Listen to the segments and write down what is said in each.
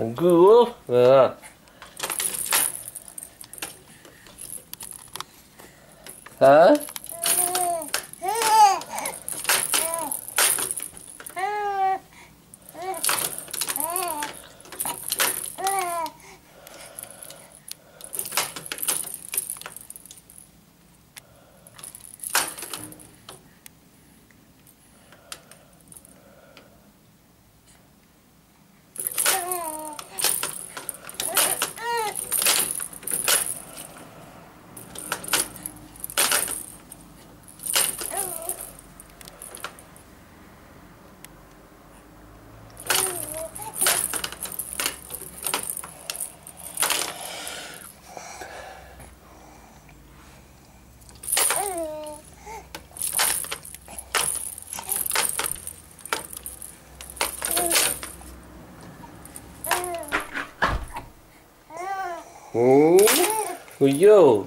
Nkwj ub. Ha? Hu yus.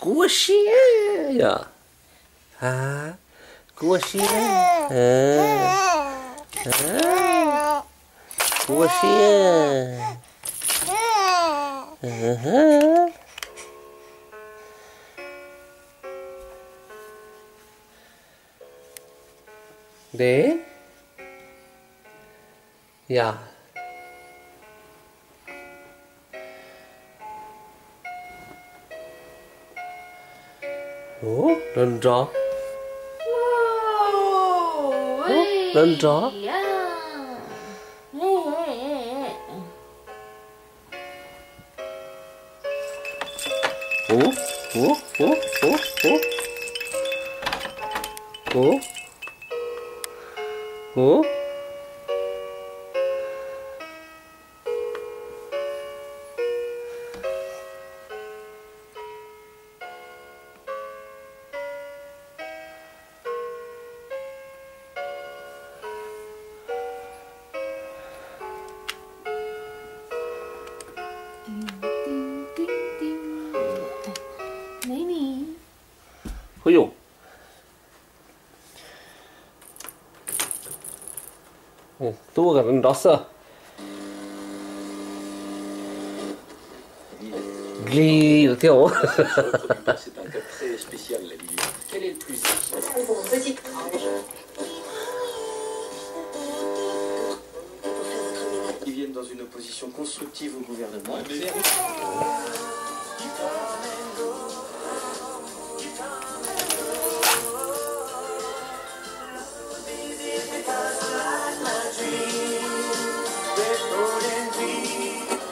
Kuv ua si yom. Kuv ua si. Kuv ua si. Ntev. Yog. Ub, lawv nrov. Ub, lawv nrov. Ub, ub, ub, ub, ub. Ub, ub. Hu yus. Tub nrov xwb. Dlig thiab. Ils viennent dans une opposition constructive au gouvernement.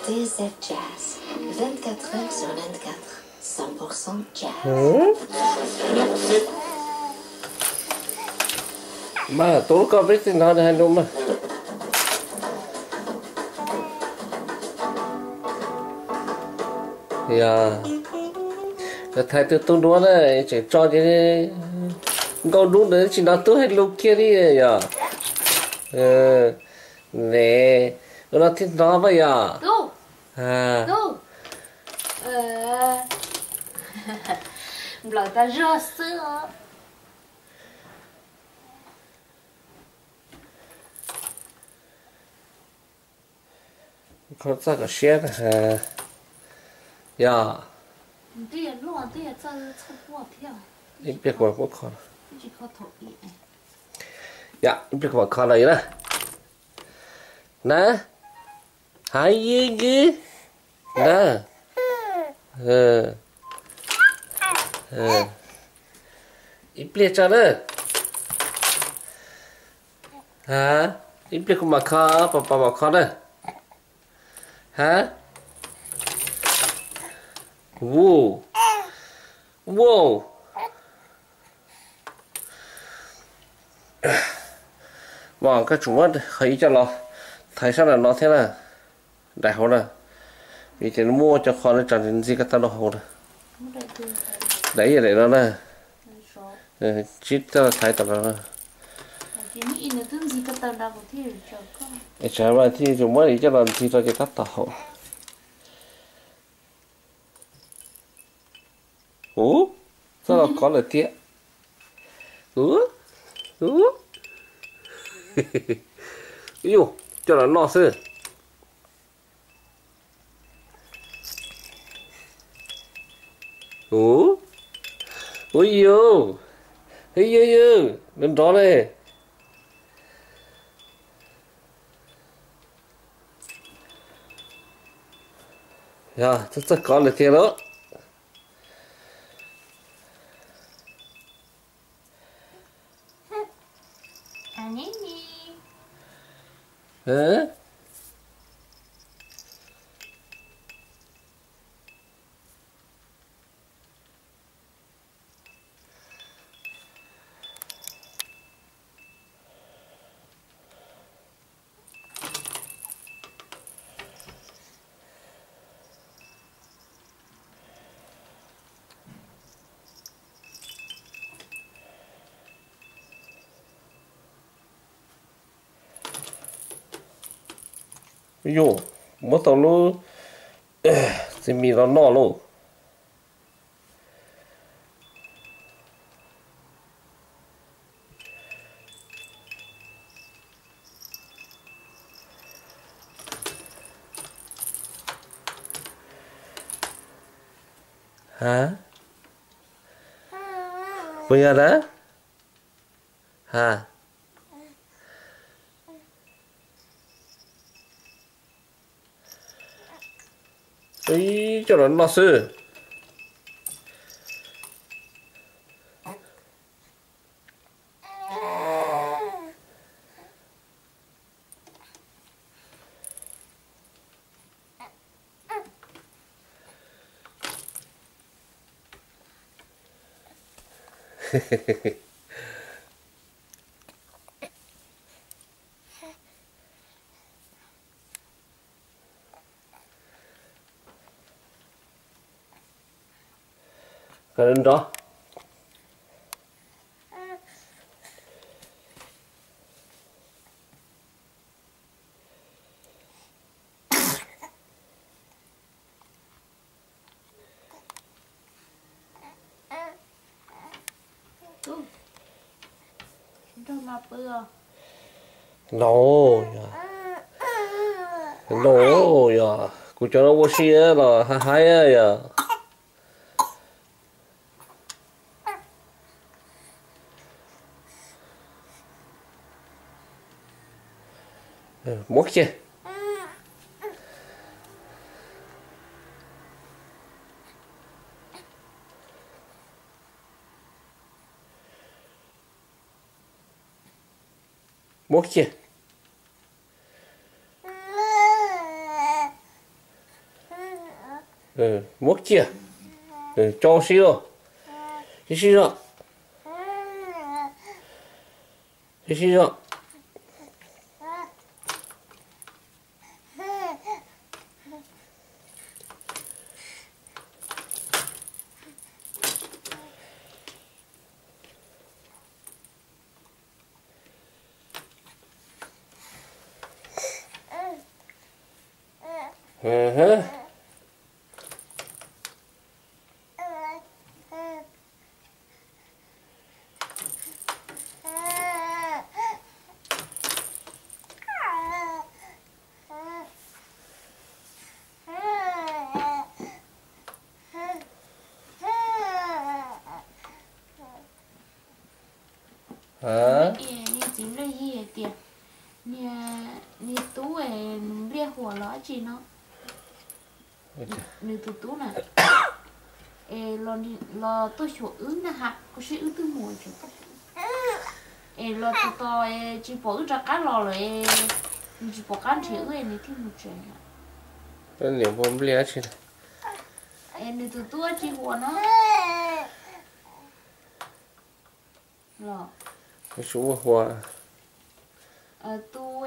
T Z Jazz, vingt-quatre heures sur vingt-quatre, cent pour cent jazz. Mas tub koj peb tsis hnov nws hais lus mas. Yog, thaiv tus tub duab na, tseem tso ces nkauj dub ntawd tsis hnov tub hais lus kiag li yog. Ne, ua no thiaj hnov mas yog. Nplawm tas zog xwb. Kho txaj kom siab. Yog. Ib pliag kuv mam kho. Yog, ib pliag kuv mam kho no na. Na, hav yig yig na. Ib pliag tso na. Ha, ib pliag kuv mam kho, pos pos mam kho na. Ha. Wow. Wow. Mas koj tsum muab qhov ib coj los thaiv sab nram no thiab na, daim hauv na, vim tias muaj cov qhov no tsam ntxig ko taw rau hauv na. Daim ib daim no na, tsib coj los thaiv tom no na. Tsam mas thiaj tsum muab ib coj los ntxig rau ces tab tom haum. Ub, txoj no kov lawm tiag. Ub, ub. Ib yus, coj los noj xwb. Ub, ub yus, ub yus yus, nrov nrov ne. Yog txawj kov lawm tiag lauj. Yus, muab tau lub txiv mis los noj lauj. Ha? Puas yog na? Ha? Ib coj los noj xwb. Nrov. Los, los yog kuv cov no ua si los hais hais yog. Muab kiag. Muab kiag. Muab kiag. Tso sib os. Sib sib zog. Sib sib zog. Niag txiv Nplaj Yig hais tias niag tub Npliaj Huas los dab tsi no, nws tus tub na, es los tuaj xyuas wb na ha, koj saib wb twb muaj, es los tos tos tsis pom wb rov qab los lawm, nws tsis pom qab nrhiav wb nws thiaj mus tsev. Niam Npliaj dab tsi? Es nws tus tub Tsis Huas no los, Tsis Huas. Tus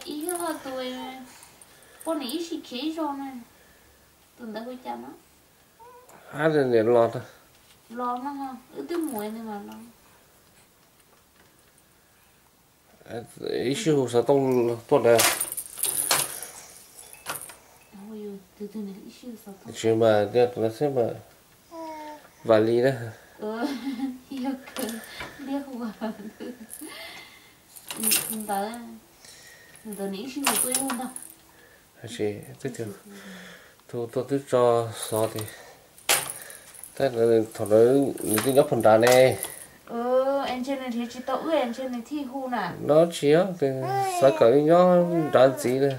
ib yog tus poj niam ib sij khiav ib zaug na, tus ntawd hu cas no? Hab niam los, los no, wb twb mus nws mas los. Ib sij hu xov tooj tuaj ntawd. Tsis mas, xwb mas, vam li na. Ntawd, ntawd nws ib sij hu tuaj ib zaug ntag. Hu tuaj twb tso xov tias, tab thaum ntawd nws twb nyob puag nrad ne. Nws tsis, nws thiaj hu na. No tsis yog, xav kom nyob nrad ntxiv na.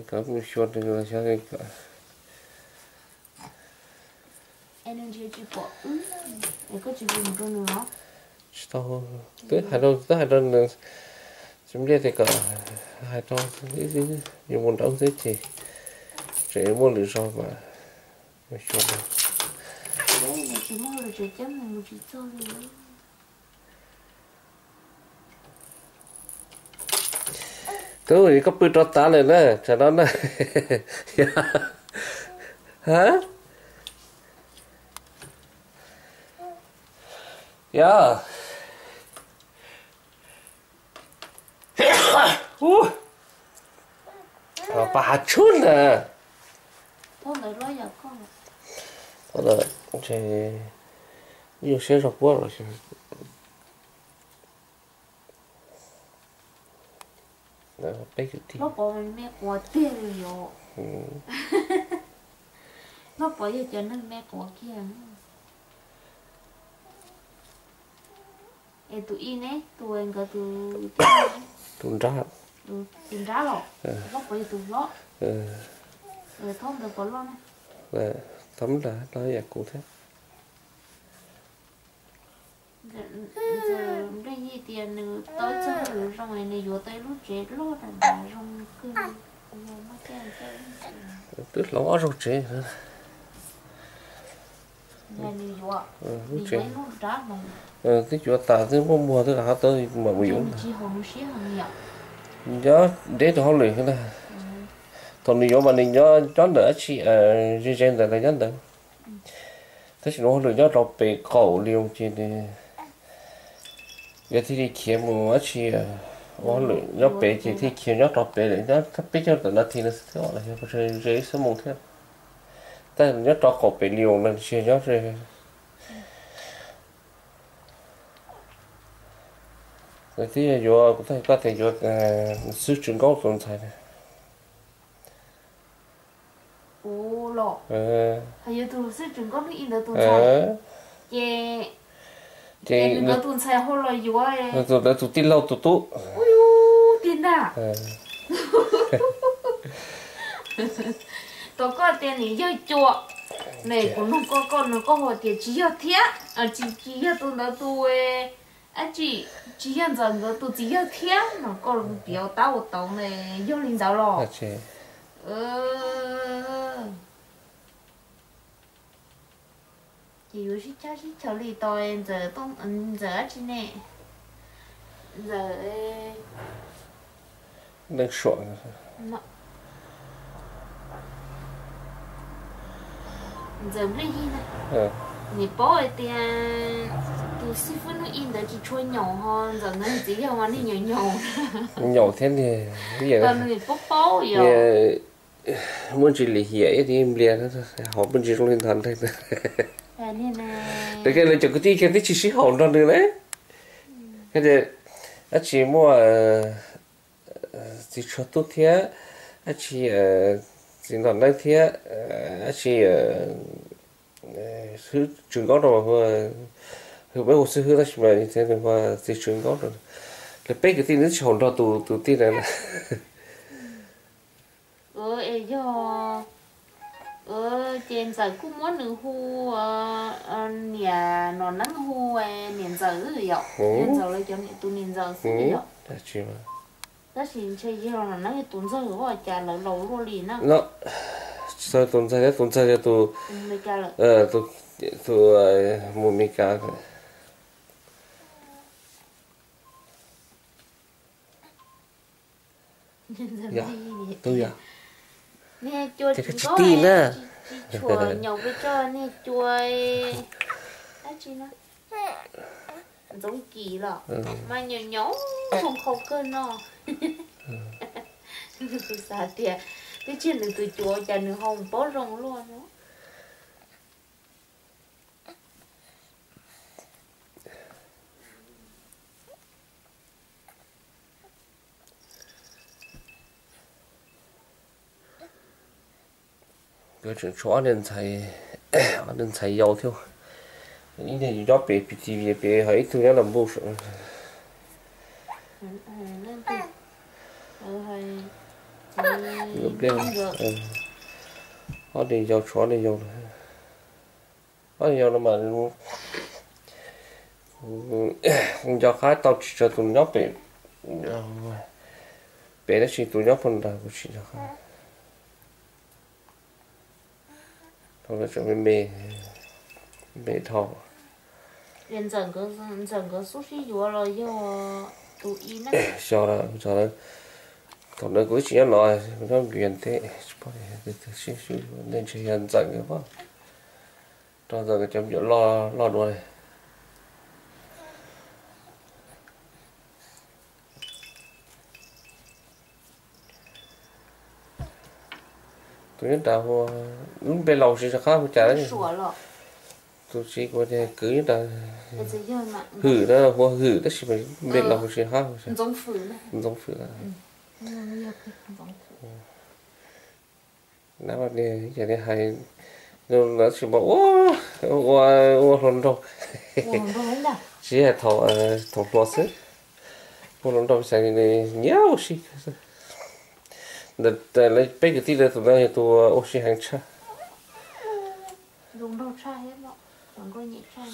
Kom mus xyuas nws los xyov kom. Tsis tau, twb hais rau, twb hais rau nws, txiv Npliaj tias kom hais rau, yuav mus nrad xwb ces tseem muaj lwm zaus mas xyuas. Tub, koj pw rov tas lawm na, tsam no na. Yog, pab hav tshub na. Thaum ntawd yuav siab zog puab los. Peb kwv tij, Hlob Pov me quav tiag li yom. Hlob Pov yog cov neeg me quav kiag. Es tus ib ne, tus nkawd tus, tus nrab, tus nrab los, Hlob Pov yog tus hlob. Thaum ntawd Pov loj na. Thaum ntawd no yam kuv thiab. Ntxawm Npliaj Yig tias nws tau ib txoj hauj lwm zoo es nws yuav tau ib lub tsev loj tas nrad zoo kawg li. Twb hloov ob zaug tsev. Twb yuav tas twb muaj muag twb rov qab tau mam mus yuav. Nyob deb tus hauj lwm na. Thaum nws yuav mas nws nyob, nyob ntawm dab tsi, ze ze ntawm nws nyob ntawd. Tab sis nws ua hauj lwm nyob rau pem qaum li ces nws, yog thiaj li khiav mus dab tsi, ua hauj lwm nyob pem ces thiaj khiav nyob rau pem lawm, nyob peb caug tawm nas this no xwb thiab los yog ze ib xuab moos thiab. Tab nyob rau qaum pem li no tsis nyob. Lawv twb yog yuav, kuv tau hais koj tias yuav xib hwb Tswv Nkauj tus ntxhais na. Ua los, yuav tus xib hwb Tswv Nkauj hnub i ntawd tus ntxhais, ces, ces nws nkawd tus ntxhais ho los yuav tus ntawd tus tij laug tus tub. Ua, tig ntag. Tau koj tias nws yog cua, ne kuv nug koj, koj nug koj ho tias tsis yog thiab, tsis, tsis yog tus ntawd tus, dab tsi, tsis yog Ntxawm nkawd tus txiv yawg thiab no, koj piav ua tab ua tau ne, yog li ntawd los? Ces yuav sib cab sib cav li tau Ntxawm, Ntxawm dab tsi ne? Ntxawm, Neej Suam, Ntxawm Npliaj Yig na. Nim paub hais tias tus xib fwb hnub i ntawd tsis tshua nyaum ho Ntxawm ntawd txiv yawg mas niag nyaum nyaum. Nyaum thiab, paub paub yom. Muaj ntsis lim hiam ib tib nplias, hauv muaj ntsis zoo li ntawd ntag. Lawv cov kwv tij kiag twb tsis sib haum nrog nws na. Dab tsi muaj txiv Tshuas Tub thiab, dab tsi txiv Nom Neeb thiab, dab tsi Tswv Nkaub no, peb hu xib hwb tab sis mas nws hu txiv Tswv Nkaub no. Lawv peb kwv tij nws twb tsis haum nrog tus, tus tij na. Es yog, ces Ntxawm kuj muab nws hu niam Nom Neeb hu niam Ntxawm xwb yom, yog Ntxawm lawv cov niam tus niam Ntxawm xwb yom. Tab sis ntshe yog Nom Neeb tus ntxawg ua cas lawv laus luaj li na. Tsis tau tus ntxawg, tus ntxawg yog tus, tus mus Amelikas. Yog, tu yog. Niag cua tsis tij na. Tsis tshua nyaum pes tsawg niag cua dab tsi no. Ntxoov Kis los mas nyaum nyaum zoo qhau kawg no. Kuv xav tias twb tsis yog nws tus cua cas nws ho paub zoo luaj no. Nkawd tseem tshuav ob niag ntxhais, ob niag ntxhais yau thiab. Ib niag yus nyob pem P T V pem ho ib tug nyob Las Npuj. Ob niag yau, tshuav ob niag yau, ob niag yau no mas nco qab tau tsis tsawg tus nyob pem, pem tab sis tus nyob puag nrad kuv tsis nco qab. Thaum no tseem me me, me dhau. Ntxawm nkawd xub sib yuav los yog tus i na? Xyov, thaum ntawd kuv twb tsis nyob no, kuv nyob Nplias teb, tsis paub tias tus twg sib sib yuav, ntshe yog Ntxawm nkawd pab, rau Ntxawm nkawd cov me nyuam loj loj dua. Tus nyob nrad hu, lub npe laus tsis nco qab hu cas. Tus txiv kuv tias kwv nyob nrad, Hwm na, hu ua Hwm tab sis mas npe laus tsis nco qab hu cas. Ntxoov Hwm. Nab niag hais, tab sis mas ua, ua hluas nraug, tsis hais thaum, thaum hluas xwb, ua hluas nraug xav nyiam ua si. Ntawm peb kwv tij ntawd tus ntawd yog tus ua si heev tshaj.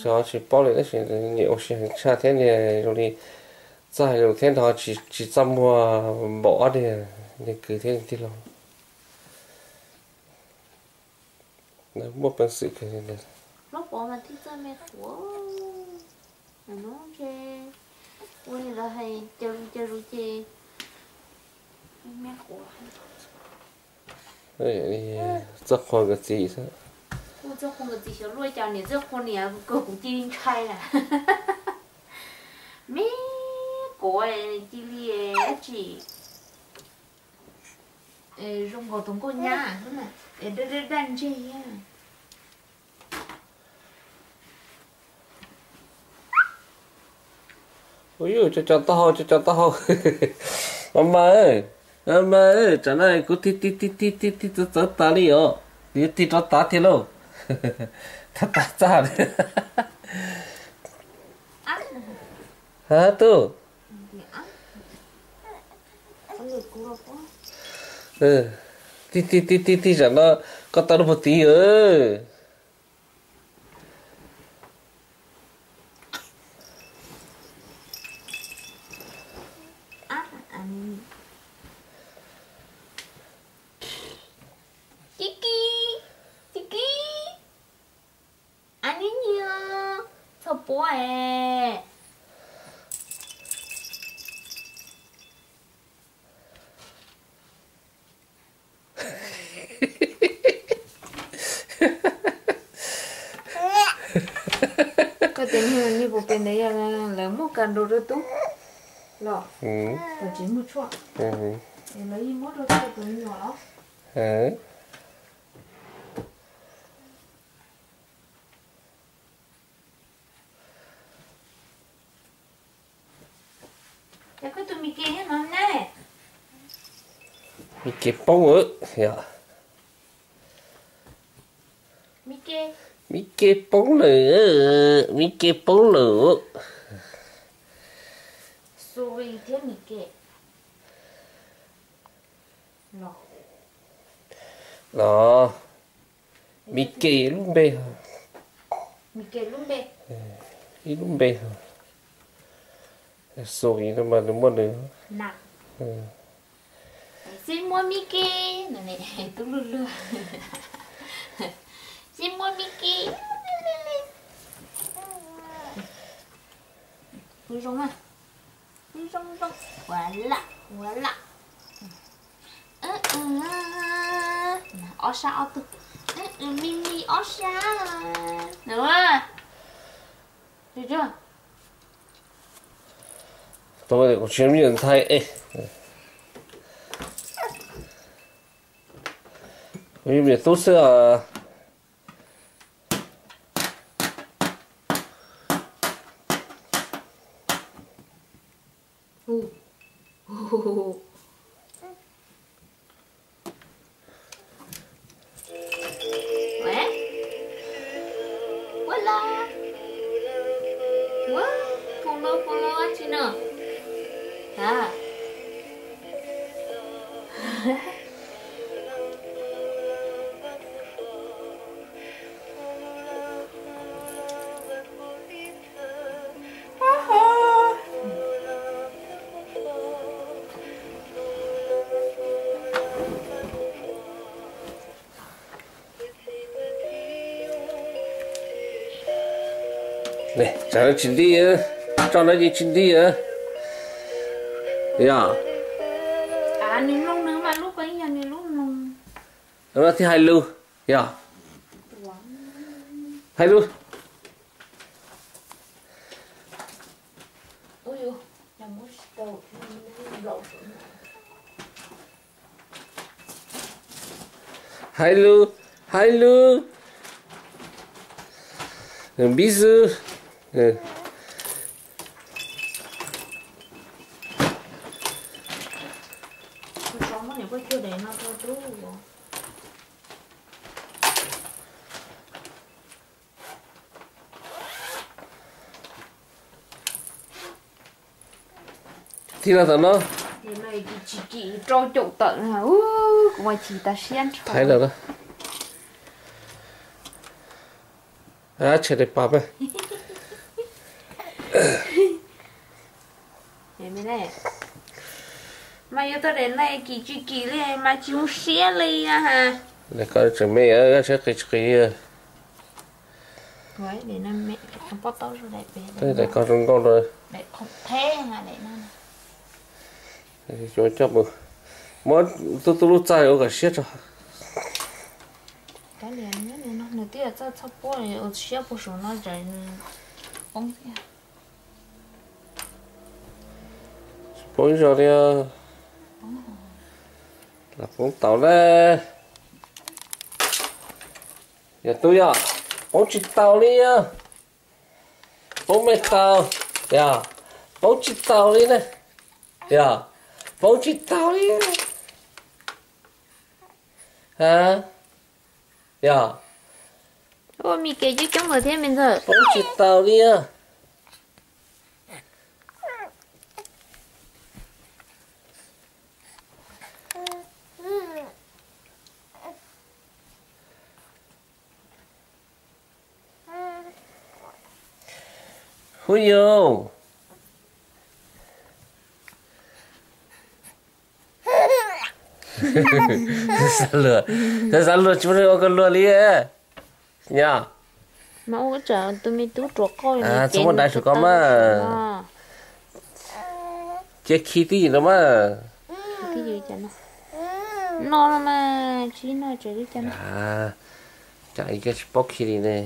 Xyov tsis paub li tab sis nyiam ua si heev tshaj thiab niag zoo li txawj hais lus thiab nrog tsis txaj muag npaum ob niag, niag kwv thiab niag tij laug. Muaj peev xwm kawg. Ua li lawv hais, caw zus ces me quav. Txawj qhua nkawd txiv xwb. Kuv txawj qhua nkawd txiv xyov luaj cas niam txawj qhua niam kawg kuv cia li ntshai na. Me quav cia li dab tsi zoo nkaus tus nkauj nyab xwb na, es daj daj ntseg. Ua yuj, cov cov taub hau, cov cov taub hau. Mas mas, mas mas, tsam no kuv tig tig tig tig tig tig txawv txawv tas li os, kuv yuav tig rov tav tiag lauj. Tav tav txaj. Ha tub. Tig tig tig tig tig, tsam no koj tau lub puag tid. Tib kib, tib kib, a nib nyi, txhob puab es. Koj tias niag puas pem ntawd yog lawv muab ka nrau rau tub los, tsis muaj tshuaj, es lawv yeej muab rau txhua tus me nyuam los. Ces koj tus me ke nyob no ne. Me ke poob lawm yog. Me ke poob lawm, me ke poob lawm. Sorry thiab me ke. Los, me ke lub npe. Ib lub npe. Sorry no mas nws muaj nws. Xib muab me ke, tub luag luag. Xib muab me ke. Kuv zoo, kuv zoo zoo, ua laj ua laj. Ob sab ob tug. Me me ob sab. Nws, kuv tsis me nyuam ntxhais es, kuv yog me nyuam tub xwb os. Ua la, ua, foom lus foom lus tsi no? A, Tsam no tsis nti, tso no ces tsis nti. Yog, no thiaj hais lus. Yog, hais lus. Hais lus, hais lus. Nws npib xwb. Thib no tom no. Tsis kim rau caum tawm, kuv mas chim tas siab nrho. Thaiv lawm na. Tshem daim pam. Mas yuav tau daim no kim tsis kim li mas tsis zoo siab li ha. Daim ko tseem me, seb qis tsis qis. Daim ko zoo nkauj no. Coj mus muab tub tub lub txaj ua kom siab tso. Nws twb yog txaj txhob puab, ua siab puag saum no tsam nws poob thiab. Tsis poob ib zaug li. Lam poob tau na. Yog tub yog, poob tsis tau li. Poob me tau, yog, poob tsis tau li na. Yog, poob tsis tau li. Ha, yog, ua me kev coob coob lawm thiab me ntxawg, poob tsis tau li. Huv yus, xav luag, xav luag tsis muaj neeg ua koj luag li. Yog, mas ua tsam tus me tub ruam qauj, txhob muaj dais rau koj mas. Cia khi twj ywm no mas. No no mas tsis no tseem li cas no. Cas ib koj tsis paub khi li ne.